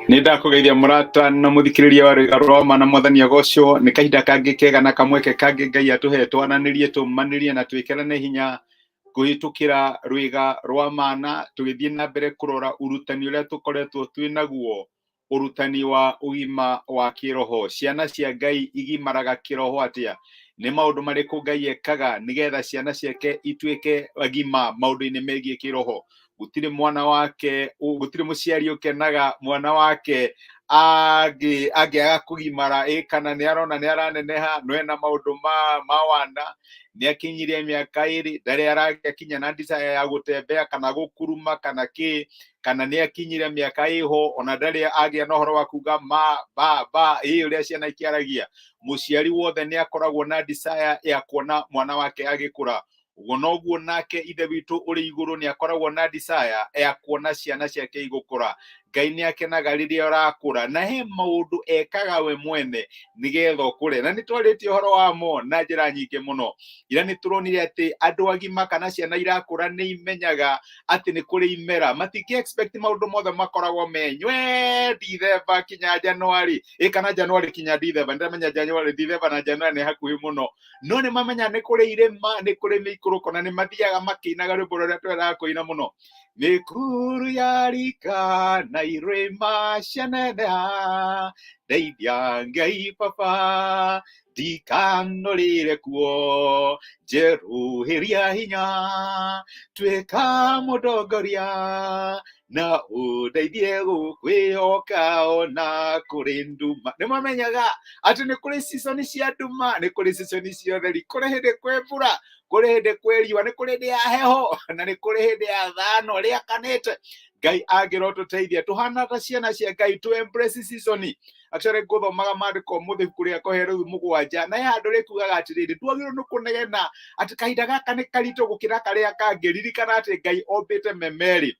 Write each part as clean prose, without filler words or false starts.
Nĩ ndakũgeithia mũrata na mũthikĩrĩria wa Rwĩga rwa Ma na Mwathani agocwo. Nĩ kahinda kangĩ kega na kamweke kangĩ Ngai atũhe twananĩrie, tũmanĩrie na twĩkĩrane hinya kũhĩtũkĩra Rwĩga rwa Mana, tũgĩthiĩ na mbere kũrora ũrutani ũrĩa tũkoretwo twĩ naguo, ũrutani wa ũgima wa kĩroho. Ciana cia Ngai igimaraga kĩroho atĩa? Nĩ maũndũ marĩkũ Ngai ekaga nĩgetha ciana ciake ituĩke agima maũndũ-inĩ megiĩ kĩroho? Gũtirĩ mwana wake, gũtirĩ mũciari ũkenaga mwana wake angĩaga kũgimara, ĩ kana nĩ arona nĩ araneneha, no ena maũndũ ma wana, nĩ akinyirie mĩaka 2, ndarĩ arakinya na desire ya gũtembea kana gũkuruma kana kĩ, kana nĩ akinyire mĩaka ĩho ona ndarĩ agĩa na ũhoro wa kuga ma ba ba ĩ ũrĩa ciana ikĩaragia. Mũciari wothe nĩ akoragwo na desire ya kuona mwana wake agĩkũra. Ũguo noguo nake Ithe witũ ũrĩ igũrũ nĩ akoragwo na desire ya kuona ciana ciake igũkũra. Ngai nĩ akenaga rĩrĩa ũrakũra, na he maũndũ ekaga we mwene nĩgetha ũkũre, na nĩ twarĩtie ũhoro wamo na njĩra nyingĩ mũno. Ira nĩ tũronire atĩ andũ agima kana ciana irakũra nĩ imenyaga atĩ nĩ kũrĩ imera, matingĩ expect maũndũ mothe makoragwo menywe Dithemba kinya Januari, ĩ kana Januari kinya Dithemba. Nĩndamenya Januari, Dithemba na Januari nĩ hakuhĩ mũno, no nĩ mamenya nĩ kũrĩ irĩma, nĩ kũrĩ mĩikũrũko, na nĩ mathiaga makĩinaga rwĩmbo rũrĩa twendaga kũina mũno, mĩkuru ya rika na irĩma cianeneha, ndeithia Ngai baba ndikanũrĩre kuo, njerũhĩria hinya, tuĩka mũndongoria na ũndeithie gũkwĩhoka ona kũrĩ nduma. Nĩ mamenyaga atĩ nĩ kũrĩ season cia nduma, nĩ kũrĩ season cia ũtheri, kũrĩ hĩndĩ kwĩ mbura, kũrĩ hĩndĩ kwĩ riũa, nĩ kũrĩ hĩndĩ ya heho na nĩ kũrĩ hĩndĩ ya thano rĩakanĩte. Ngai angĩrotũteithia tũhana ta ciana cia Ngai to embrace season. Actually ngũthomaga maandĩko ũmũthĩ ibuku rĩa Kohelethu 7, na he handũ rĩkugaga atĩrĩrĩ, twagĩrĩirwo nĩ kũnegena atĩ kahinda gaka nĩ karitũ gũkĩra karĩa kangĩ. Ririkana atĩ Ngai ombĩte memerĩ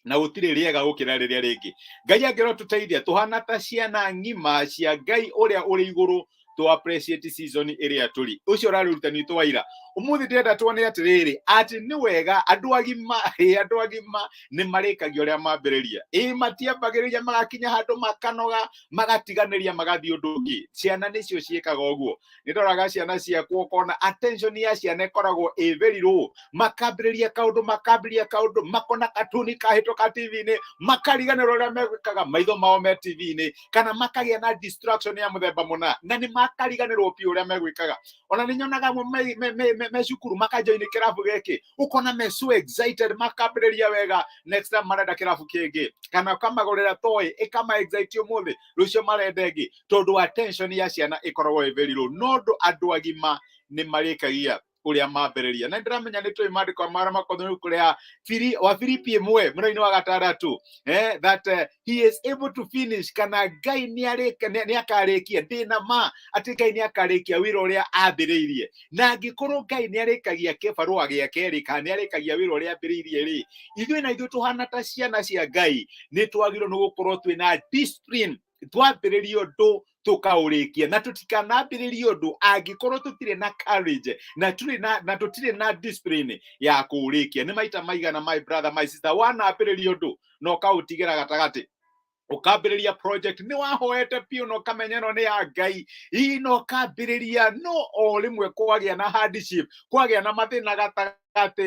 na gũtirĩ rĩega gũkĩra rĩrĩa rĩngĩ. Ngai angĩrotũteithia tũhana ta ciana ng'ima cia Ngai ũrĩa ũrĩ igũrũ, to appreciate season ĩrĩa tũrĩ. Ũcio ũrarĩ ũrutani witũ wa ira. Ũmũthĩ ndĩrenda tuone atĩrĩrĩ, atĩ nĩ wega andũ agima, ĩ andũ agima nĩ marĩkagia ũrĩa mambĩrĩria, ĩ matiambagĩrĩria magakinya handũ makanoga magatiganĩria magathiĩ ũndũ ũngĩ. Ciana nĩcio ciĩkaga ũguo. Nĩ ndoraga ciana ciakwa ũkona attention ya ciana ĩkoragwo ĩ very low, makambĩrĩria kaũndũ, makambĩrĩria kaũndũ, makona katuni kahĩtũka TV-inĩ, makariganĩrwo ũrĩa megwĩkaga, maitho mao me TV-inĩ, kana makagĩa na distraction ya mũthemba mũna na nĩ makariganĩrwo biũ ũrĩa megwĩkaga. Ona nĩ nyonaga amwe me cukuru makajoini kĩrabu gĩkĩ, ũkona me so excited, makambĩrĩria wega, next time marenda kĩrabu kĩngĩ, kana ũkamagũrĩra toy ĩkama excite ũmũthĩ, rũciũ marenda ĩngĩ, tondũ attention ya ciana ĩkoragwo ĩ very low. No ũndũ andũ agima nĩ marĩkagia ũrĩa mambĩrĩria, na ndĩramenya nĩ tũĩ maandĩko marĩa makorwo nĩ kũrĩa wa Filipi 1 mũraini wa 6, that he is able to finish, kana Ngai nĩ akarĩkia. Ndĩna ma atĩ Ngai nĩ akarĩkia wĩra ũrĩa ambĩrĩirie, na angĩkorwo Ngai nĩ arĩkagia kĩbarũa gĩa kerĩ kana nĩ arĩkagia wĩra ũrĩa ambĩrĩirie rĩ, ithuĩ na ithuĩ tũhana ta ciana cia Ngai nĩ twagĩrĩirwo nĩ gũkorwo twĩna discipline, twambĩrĩrie ũndũ tũkaũrĩkia, na tũtikanambĩrĩrie ũndũ angĩkorwo tũtirĩ na courage na tũrĩ na na tũtirĩ na discipline ya kũũrĩkia. Nĩ maita maigana, my brother, my sister, wanambĩrĩria ũndũ na ũkaũtigĩra gatagatĩ? Ũkambĩrĩria project nĩ wahoete biũ na ũkamenya ĩno nĩ ya Ngai, ii na ũkambĩrĩria, no o rĩmwe kwagĩa na hardship, kwagĩa na mathĩna gatagatĩ,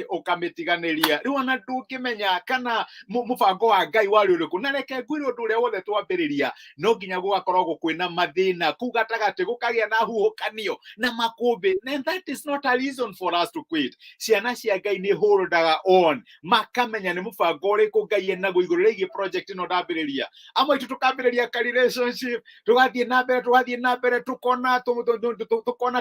ũkamĩtiganĩria. Rĩu ona ndũngĩmenya kana mũbango wa Ngai warĩ ũrĩkũ. Na reke ngwĩre, ũndũ ũrĩa wothe twambĩrĩria no nginya gũgakoragwo kwĩna mathĩna kũu gatagatĩ, gũkagĩa na huhũkanio na makũmbĩ, and that is not a reason for us to quit. Ciana cia Ngai nĩ holdaga on, makamenya nĩ mũbango ũrĩkũ Ngai enaguo igũrũ rĩgiĩ project ĩno ndambĩrĩria. Amwe aitũ tũkambĩrĩria ka relationship, tũgathiĩ na mbere, tũgathiĩ na mbere, tũkona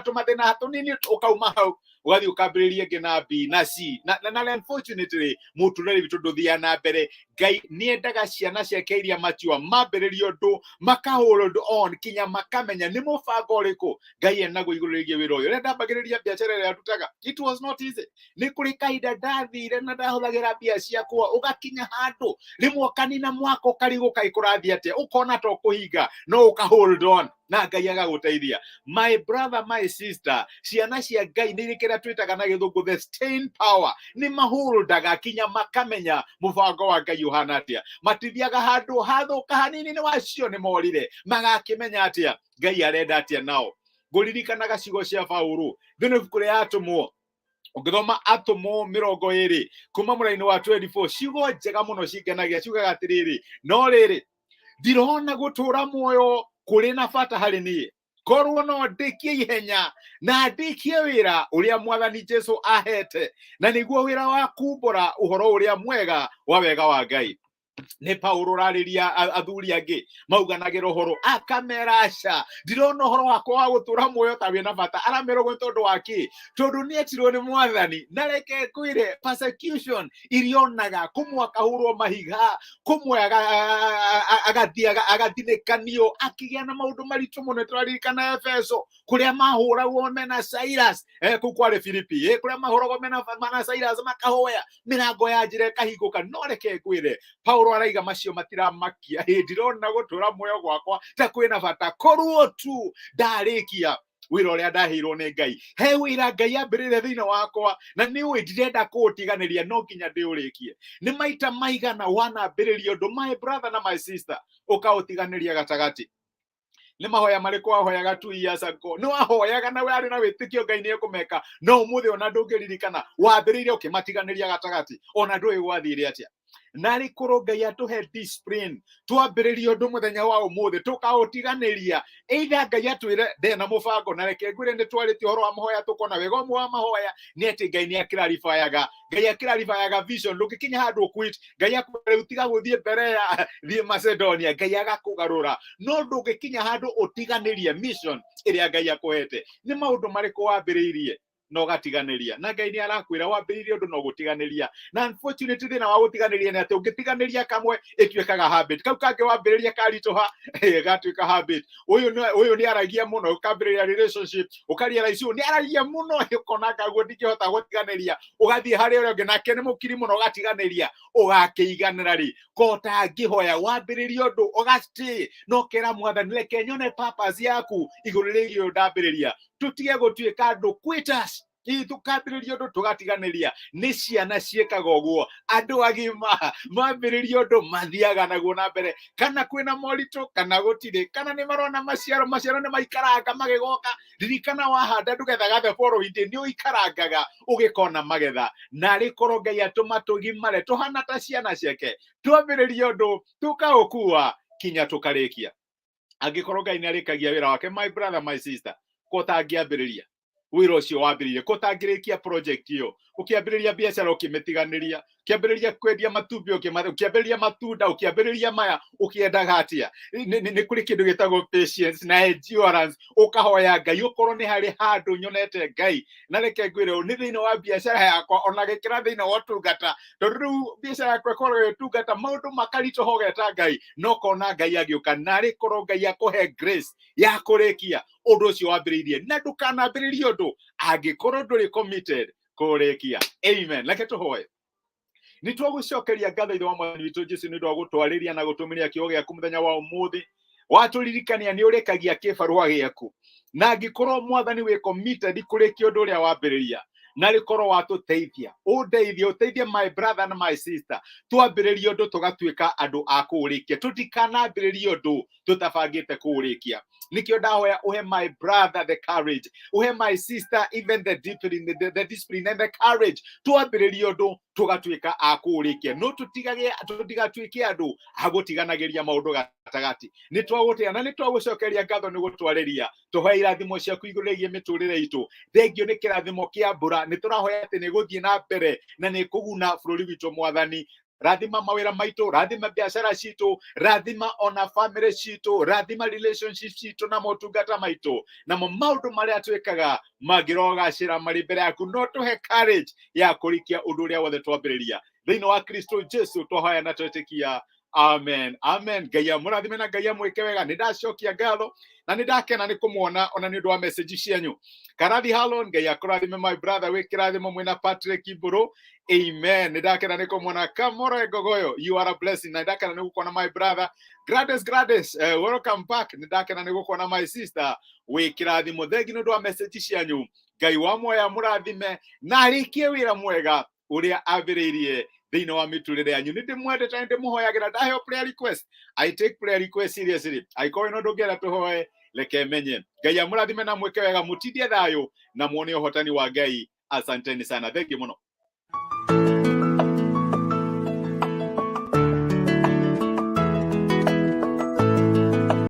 tũmathĩna tũnini, ũkauma hau ũgathiĩ ũkambĩrĩria ĩngĩ na B na C na unfortunately mũtũrĩre witũ ndũthiaga na mbere. Ngai nĩ endaga ciana ciake iria matua mambĩrĩrie ũndũ makahold on kinya makamenya nĩ mũbango ũrĩkũ Ngai enaguo igũrũ rĩgiĩ wĩra ũyũ. Rĩrĩa ndambagĩrĩria biacara ĩrĩa ndutaga, it was not easy. Nĩ kũrĩ kahinda ndathire na ndahũthagĩra mbia ciakwa, ũgakinya handũ rĩmwe ũkanina mwaka ũkarigwo kaĩ kũrathiĩ atĩa, ũkona ta ũkũhinga, no ũka hold on. Na Ngai agagũteithia. My brother, my sister, ciana cia Ngai nĩ irĩ kĩrĩa twĩtaga na Gĩthũngũ the staying power. Nĩ mahũrũndaga kinya makamenya mũbango wa Ngai ũhana atĩa. Matithiaga handũ hathũka hanini nĩ wacio nĩ morire, magakĩmenya atĩa Ngai arenda atĩa nao. Ngũririkanaga ciugo cia Paulo thĩinĩ wa ibuku rĩa Atũmwo. Ũngĩthoma Atũmwo 20 kuma mũraini wa 24, ciugo njega mũno cingenagia, ciugaga atĩrĩrĩ, no rĩrĩ, ndirona gũtũra muoyo kũrĩ na bata harĩ niĩ, korwo no ndĩkie ihenya na ndĩkie wĩra ũrĩa Mwathani Jesu ahete, na nĩguo wĩra wa kumbũra ũhoro ũrĩa mwega wa wega wa Ngai. Nĩ Paulo ũrarĩria athuri angĩ mauganagĩra ũhoro, akamera aca, ndirona ũhoro wakwa wa gũtũra muoyo ta wĩna bata. Aramera ũguo nĩ tondũ wa kĩ? Tondũ nĩ etirwo nĩ Mwathani. Na reke ngwĩre, persecution irionaga kũmwe akahũrwo mahiga, kũmwe agathiĩ agathinĩkanio, akĩgĩa na maũndũ maritũ mũno. Tũraririkana Efeso kũrĩa mahũragwo mena Silas, kũu kwarĩ Filipi, kũrĩa mahũragwo mena Silas, makahoya mĩrango ya njĩra ĩkahingũka. No reke ngwĩre, Paulo araiga macio matiramakia. Ĩ ndirona gũtũra muoyo gwakwa ta kwĩna bata, korwo tu ndarĩkia wĩra ũrĩa ndaheirwo nĩ Ngai. He wĩra Ngai ambĩrĩire thĩinĩ wakwa na nĩ ũĩ ndirenda kũũtiganĩria, no nginya ndĩũrĩkie. Nĩ maita maigana wanambĩrĩria ũndũ, my brother na my sister, ũkaũtiganĩria gatagatĩ? Nĩ mahoya marĩkũ wahoyaga 2 years ago? Nĩ wahoyaga na warĩ na wĩtĩkio Ngai nĩ ekũmeka, no ũmũthĩ ona ndũngĩririkana wambĩrĩire ũkĩmatiganĩria gatagatĩ, ona ndũĩ gwathire atĩa. Na rĩ korwo Ngai atũhe discipline, twambĩrĩrie ũndũ mũthenya wa ũmũthĩ tũkaũtiganĩria, either Ngai atwĩre ndena mũbango. Na reke ngwĩre, nĩ twarĩtie ũhoro wa mahoya, tũkona wega ũmwe wa mahoya nĩ atĩ Ngai nĩ akĩraribayaga, Ngai akĩraribayaga vision. Ndũngĩkinya handũ quit, Ngai akwĩra rĩu tiga gũthiĩ mbere ya thiĩ Macedonia, Ngai agakũgarũra. No ndũngĩkinya handũ ũtiganĩrie mission ĩrĩa Ngai akũhete. Nĩ maũndũ marĩkũ wambĩrĩirie na ũgatiganĩria, na Ngai nĩ arakwĩra wambĩrĩirie ũndũ na ũgũtiganĩria? Na unfortunately, thĩna wa gũtiganĩria nĩ atĩ ũngĩtiganĩria kamwe, ĩtuĩkaga habit. Kau kangĩ wambĩrĩria karitũha, gatuĩka habit. Ũyũ nĩ aragia mũno, ũkambĩrĩria relationship, ũkarealize ũyũ nĩ aragia mũno, ũkona kaguo ndingĩhota gũtiganĩria, ũgathiĩ harĩ ũrĩa ũngĩ, nake nĩ mũkiri mũno, ũgatiganĩria. Ũgakĩiganĩra rĩ ko ũtangĩhoya wambĩrĩrie ũndũ ũgastay no kera Mwathani, reke nyone purpose yaku igũrũ rĩgiĩ ũyũ ndambĩrĩria. Tũtige gũtuĩka andũ quitters. Hihi tũkambĩrĩria ũndũ tũgatiganĩria? Nĩ ciana ciĩkaga ũguo. Andũ agima mambĩrĩria ũndũ mathiaga naguo na mbere, kana kwĩna moritũ kana gũtirĩ, kana nĩ marona maciaro, maciaro nĩ maikaranga magĩgoka. Ririkana, wahanda ndũgethaga the following day, nĩ ũikarangaga ũgĩkona magetha. Na arĩ korwo Ngai atũma tũgimare tũhana ta ciana ciake, twambĩrĩrie ũndũ tũkaũkua kinya tũkarĩkia. Angĩkorwo Ngai nĩ arĩkagia wĩra wake, my brother, my sister, ko ũtangĩambĩrĩria wĩra ũcio wambĩrĩirie, ko ũtangĩrĩkia project ĩyo? Ũkĩambĩrĩria biacara ũkĩmĩtiganĩria, ũkĩambĩrĩria kwendia matumbĩ ũkĩambĩrĩria matunda, ũkĩambĩrĩria maya, ũkĩendaga atĩa? Nĩ kũrĩ kĩndũ gĩtagwo patience na endurance. Ũkahoya Ngai ũkorwo nĩ harĩ handũ nyonete Ngai. Na reke ngwĩre ũũ, nĩ thĩinĩ wa biacara yakwa, ona gĩkĩra thĩinĩ wa ũtungata, tondũ rĩu biacara yakwa ĩkoragwo ĩtungata, maũndũ makaritũha, ũgeta Ngai no kona Ngai agĩũka. Na rĩ korwo Ngai akũhe grace ya kũrĩkia ũndũ ũcio wambĩrĩirie. Na ndũkanambĩrĩrie ũndũ angĩkorwo ndũrĩ committed kũrĩkia. Amen. Reke tũhoe. Nĩ twagũcokeria ngatho, Ithe wa Mwathani witũ Jesu, nĩ ũndũ wa gũtwarĩria na gũtũmĩria kiugo gĩaku mũthenya wa ũmũthĩ. Watũririkania nĩ ũrĩkagia kĩbarũa gĩaku, na angĩkorwo, Mwathani, wĩ committed kũrĩkia ũndũ ũrĩa wambĩrĩria, na rĩkorwo watũteithia, ũndeithie, ũteithie my brother and my sister, twambĩrĩrie ũndũ tũgatuĩka andũ a kũũrĩkia. Tũtikanambĩrĩrie ũndũ tũtabangĩte kũũrĩkia. Nĩkĩo ndahoya ũhe my brother the courage, ũhe my sister even the discipline, the discipline and the courage, twambĩrĩrie ũndũ tũgatuĩka a kũũrĩkia, no tũtigage tũtigatuĩke andũ a gũtiganagĩria maũndũ gatagatĩ. Nĩ twagũtĩa na nĩ twagũcokeria ngatho nĩ gũtwarĩria. Tũhoe irathimo ciaku igũrũ rĩgiĩ mĩtũrĩre itũ. Thengio nĩ kĩrathimo kĩa mbura, nĩ tũrahoya atĩ nĩ gũthiĩ na mbere na nĩ kũguna bũrũri witũ. Mwathani, rathima mawĩra maitũ, rathima biacara citũ, rathima ona family citũ, rathima relationship citũ na motungata maitũ, namo maũndũ marĩa twĩkaga mangĩrogacĩra marĩ mbere yaku. No tũhe courage ya kũrikia ũndũ ũrĩa wothe twambĩrĩria. Thĩinĩ wa Kristo Jesu twahoya na twetĩkia, Amen, amen. Ngai amũrathime na Ngai amwĩke wega. Nĩ ndacokia ngatho na nĩ ndakena nĩ kũmuona ona nĩ ũndũ wa message cianyu. Karathi Halon, Ngai akũrathime my brother, wĩ kĩrathimo mwĩna Patrick Mbũrũ. Amen. Nĩ ndakena nĩ kũmuona Kamoro Ngogoyo, you are a blessing. Na nĩ ndakena nĩ gũkuona my brother Gladys, Gladys, welcome back. Nĩ ndakena nĩ gũkuona my sister, wĩ kĩrathimo. Thengi nĩ ũndũ wa message cianyu. Ngai wa muoya mũrathime na arĩkie wĩra mwega ũrĩa ambĩrĩirie thĩinĩ wa mĩtũrĩre yanyu. Nĩ ndĩmwendete, nĩ ndĩmũhoyagĩra. Ndaheo prayer request, I take prayer request seriously. Angĩkorwo wĩna ũndũ ũngĩenda tũhoe, reke menye. Ngai amũrathime na mwĩke wega, mũtindie thayũ na muone ũhotani wa Ngai. Asanteni sana, thank you mũno.